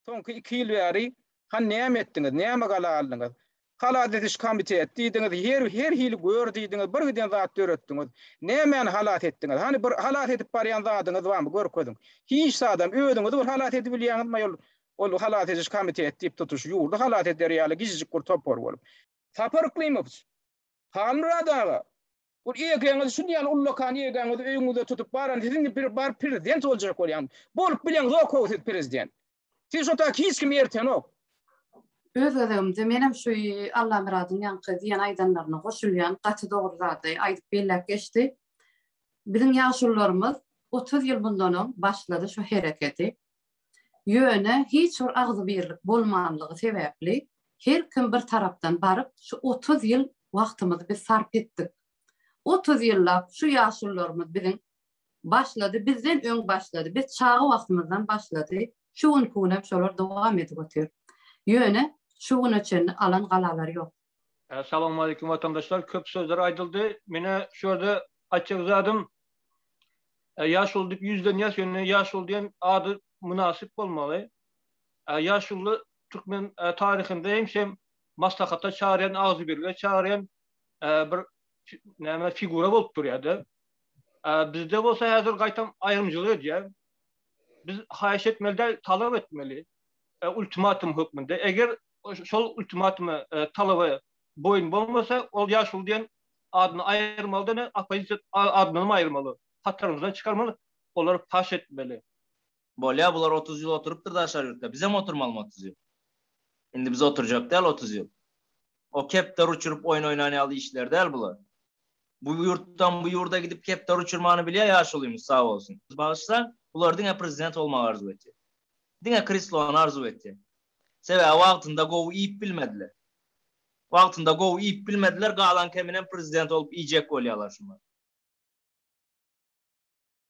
Soňky iki ýyl bäri hany näme etdiňiz, näme gala aldyňyz? Halas ediş komitet diýdiňiz, her her hili gör diýdiňiz, bir giden zat döretdiňiz. Nämäni halas etdiňiz? Hany bir halas edip barýan zadyňyz barmy, görkeziň. Hiç zadam, özüňizi bir halas edibilýäňizmi ol ol halas ediş komitet diýip tutuş ýurdy halas eder ýaly kiçijik bir topar bolup. Sapar Yklymowiç, Halmyrat aga, Ol egeňizi şun ýaly ullakan egeňizi öýüňizde tutup baran siziň bir bar prezident boljak bolýan. Bolup bileňzok how siz prezident. Siz şo tak hiç kim ertenok. Öz gezegimde menem şu Allamyradyň ýaňky diýen aýdanlaryna goşulýan gaty dogry zady aýdyp belläp geçdi. Biziň ýaşulularymyz 30 ýyl mundan öň başlady şu hereketi. Ýöne hiç bir agzybirlik bolmanlygy sebäpli her kim bir tarapdan baryp şu 30 ýyl wagtymyzy biz sarp etdik. 30 ýyllap şu ýaşulularymyz biziň başlady, bizden öň başlady, biz çaga wagtymyzdan başlady, şu günki günem şolar dowam edip otyr. Ýöne şu güne çenli alan galalary ýok. Salowmaleýkim watandaşlar köp sözler aýdyldy menä şu ýerde aýtjak zadym Ýaşuly diýip ýüzlenýäs ýöne ýaşuly diýen ady mynasyp bolmaly. Ýaşuly türkmen taryhynda hemişe maslahata çagyrýan agzybirlige çagyrýan bir näme figura bolup durýarda. Bizde bolsa häzir gaýtam aýrymçylyk edýär. Biz haýyş etmeli däl talap etmeli ultimatum hökmünde. Eger şol ultimatuma talaba boýun bolmasa ol ýaşuly diýen adyny aýyrmaly däl oppozisiýa adyndanam aýyrmaly. Hatarymyzdan çykarmaly, olary paş etmeli. Bolýa bular 30 ýyl oturypdyr daşary ýurtda. Bizem oturmalymy 30 ýyl? Indi biz oturjak däl 30 ýyl. O kepder uçuryp oýun oýnan ýaly işler däl bular. Bu ýurtdan bu ýurda gidip kepder uçurmany bilýär ýaşulymyz sag bolsun. Bagyşlaň, bular diňe prezident bolmagy arzuw etýär. Diňe kreslony arzuw etýär. Sebäbi wagtynda gowy iýip bilmediler. Wagtynda gowy iýip bilmediler, galan keminem prezident bolup iýjek bolýarlar şular.